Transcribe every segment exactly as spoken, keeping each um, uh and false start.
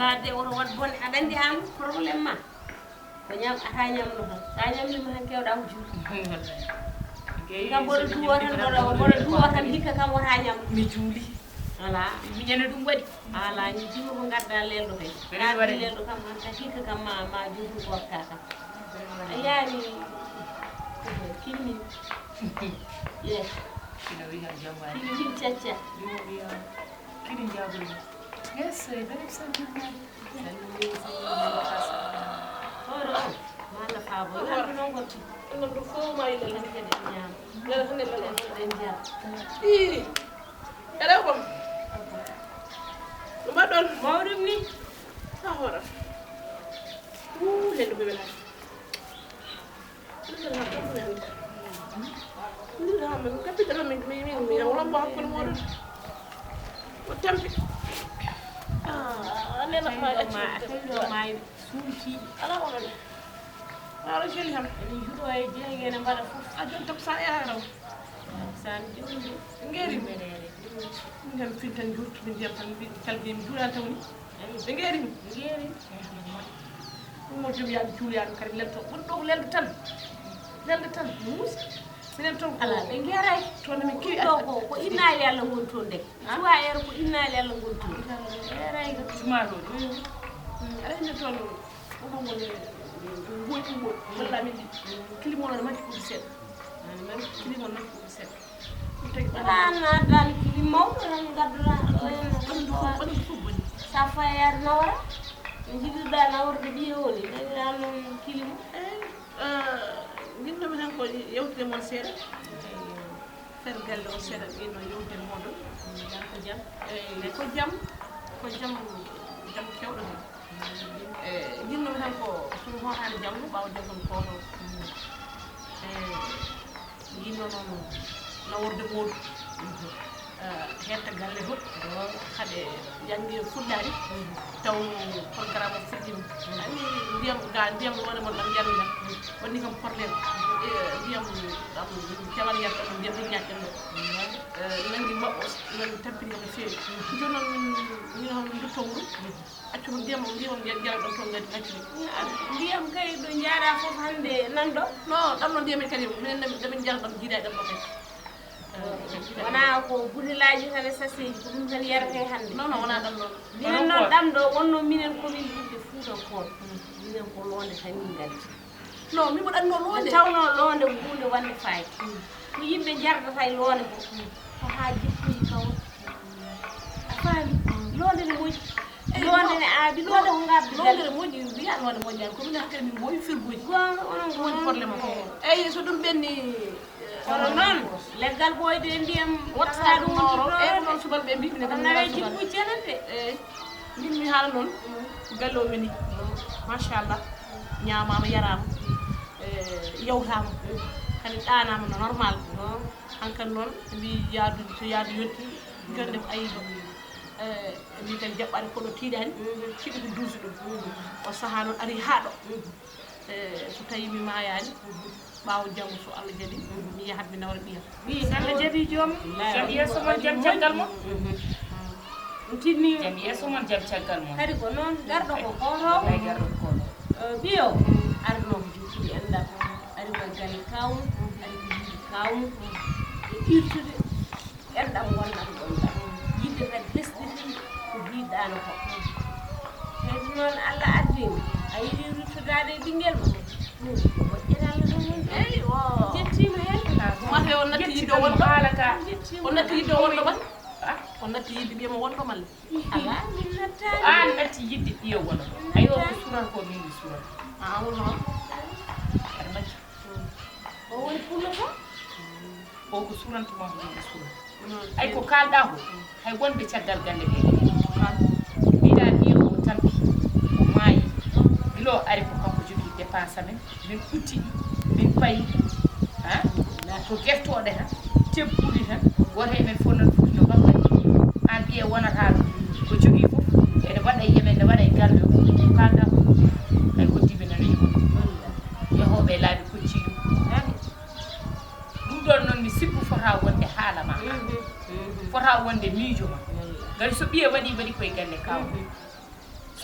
Wadde oto waɗ bone, aɗa anndi aan problème ma. Ko ñaam, ata ñamno tan. Sa ñamnima tan kewɗa ko juuti. Kam mboɗo duwa tan, mboɗo, mboɗo duwa tan, hikka kam wota ñamno. Mi juuli. Ala. Miñana ɗum waɗi. Ala, ni juulo ko ngadda lelɗo kay. Ngadda lelɗo kam, an ka hikka kam ma, ma juutu gorka kam. A yaani. Kinni. Yes. Kino wiya jam waay. Kinni cacca. Kini jaabude. Yes, eh, very excited man. Hoore o, malla faabo. Hoore. Ɗum ɗo fof ma yiɗa. Kadi kadi en ñaama. Nana hannde nana. Kadi kadi en njaram. Ii. Eɗa ko? No mbaɗɗon? Mawɗum ni. Ha hoore. Uu, lelɗo ko welaa. Ndira ha min kappitata min min min min wala mo hakkunde moɗon. O tampi. Ah, nena ma acci. Tawi ɗo ma suuti. Ala onon. Ala jeli ham. Ene juɗo e jeege ene mbaɗa fof. A jon tak sa e haraw. San joni. Ngeri. Ngam fintan jurtu min ndiyam tan mbi kalbi mi juɗa tawni. Ɓe ngeeri ɗum. Ngeeri. Ɗum mo jom yaaɓe cuuloyaaɓe kadi lelto. Woni ɗo ko leldo tan. Leldo tan. Muusa. Minen toon ko ala ɓe ngeeray. Toon min kiwi ɗo ko ko innaali Allah ngoni toon de. Suwa ero ko innaali Allah ngoni toon. Ngeeray ko. Jumaɗo. Aɗa andi toon ko ɗum woni. Ngol ɗum woni. Walla min ɗi. Kilimo no majji ɓuri seeɗa. Kilimo no majji ɓuri seeɗa. Ala naadani kilim mawɗo tan ngadduɗa ɗo en. Sa fayaade nawra no jiɗirɗa naworde ɓiye woni dañira noon kilim. Jinnomi tan ko yewtude moon seeɗa. Fer galle o seeɗa ɓino yewtude moɗon. Ko jam. Eyi ko jam. Ko jam. Jam kewɗo hen. E jinnomi tan ko suñu hotaani janngo ɓaawo janngo mi kooto. E yinno noon naworde moodu. Hetta galle fof haɗe janngi fuɗɗaani. Taw programme o fuɗɗiima. Ani ndiyam ga ndiyam loone mon ɗam yarmi ɗam waɗni kam problème. Ndiyam ɗam kewal yarta ɗum ndiyam ɗum ñaƴƴam ɗo. Nangi maɓɓo nangi tampini kam no feewi. Jooni noon min min hon min dutto wuro. Accu ko ndiyam o ndiyam on jara ɗon toon ngadi accu. Ndiyam kay ɗo njaaɗa fof hannde nan ɗo. No ɗam no ndiyam e kadi minen ndemin jara ɗam jiiɗa e ɗam ɗo kay. Wona ko butelaaji tan e saseeji ko ɗum tan yarate hannde. Non non wona ɗam ɗon. Minen noon ɗam ɗo wonno minen komin ɓurɓe fuutankooɓe. Minen ko loonde tan min ngaddi. Non min mbaɗatno loonde. Tawno loonde ko huunde wande fayida. Ko yimɓe njardata e loonde ko ko haa jikkuji kaw. A faami? Loonde ne moƴƴi. Loonde ne aabi loonde ko ngabbi loonde ne moƴƴi wiya loonde moƴƴani ko min hakkille min mboyi firgoji. Goonga onon ko woni problème o. Eyi so ɗum ɓenni. Kono noon leggal ɓooyde e ndiyam watta ɗum mawro. Eyi ko noon subalɓe mbi minen kam nawe jikkuji ceɗen de. Eyi min mi haala noon. Galle o weli machallah. Ñaamaama yaraama. Yawtaama kadi ɗaanaama no normal. Hankadi noon mbi yaadu so yaadu yonti. Jonde ko ayiba. Mbi kadi jaɓɓaade koɗo tiiɗaani. Ciɗi ko duusi ɗum. O sahaa noon ari haa ɗo. So tawi mi maayaani. Ɓaawo janngo so Allah jaɓi mi yahat mi nawra ɓiyam. Wi so Allah jaɓi joom jaɓi yeeso mon jam caggal mon. Ɗum tinni jam yeeso mon jam caggal mon. Kadi ko noon garɗo ko kooto. Ay garɗo ko kooto. Ɓiyo arno ko jokkude enɗam. Ari ko galle kawum. Ari ko yiɗi kawum. E irtude enɗam wonɗam ɗon ɗam. Yidde kadi lesɗiti ko jiiɗɗaano ko. Kadi noon Allah addima a yiɗi ruttodaade e ɓinngel ma. Ɗum ko moƴƴere Allah tan woni ɗon. Eyi o. Jettiima heen. Mate o natti yidde o wonɗo. Haala ka. O natti yidde o wonɗo ma. O natti yidde ɓiyam o wonɗo malla. Alaa min nattaani. Aan natti yidde ɓiya wonɗo. Ayo ko suran ko min mi suran. A wonno. Aɗa majji. O woni pullo ko. O ko suranta ma ko ɗum sura. Ay ko kaalɗa ko hay wonɓe caggal galle ɓe. Mbiɗa wiya o tampi o maayi. Gila o ari ko kanko jogii dépense amen. Min utti ɗi min payi. To gertooɗe tan tebbuɗi tan. Gooto e men fof noon foti no banggal. Aan ɓiye wonata ɗo ko jogii fof ene waɗa e yemen ne waɗa e galle o. Ko kaalɗa ko hay ko diɓe nana yehooɓe laabi kocci ɗum. Ɗum ɗon noon mi sikku fota wonde haala ma. Fota wonde miijo ma. Ngati so ɓiye waɗi waɗi koye galle kaw. So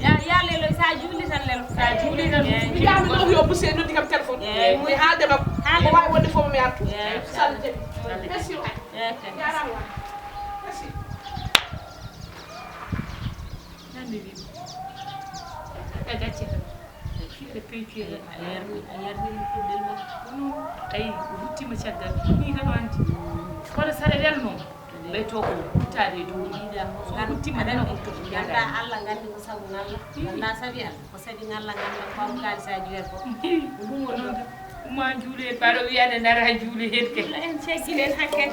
Ya, ya lelo, sa juuli tan lelo. Sa juuli tan. Eh, mi wiyaama ɗo ko yo Bousse noddi kam téléphone. Eh, mi haalde makko. Haalde. Ko waawi wonde fof mi artu. Eh, sall jeeɗi. Merci. Eh, jaaraama. Merci. Nande wi. E gacce tan. Fiɗɗe peñcuye. A yarni, a yarni ɗum puɗɗel makko. Tawi o ruttima caggal. Ni tan o andi. Kono saɗa welno. Ɓay to ko ruttaade e dow. Yiɗa ko so ruttima tan o rutto. Ganda Allah, gandi ko sabu ngalla. Ganda sabi Allah. Ko sabi ngalla, ngalla ko am kalisaaji wer ko. Ko ɗum woni ɗo. Umma juule hen, ɓaɗo wiyande dara juule hen ke. En ceggiɗen hakke.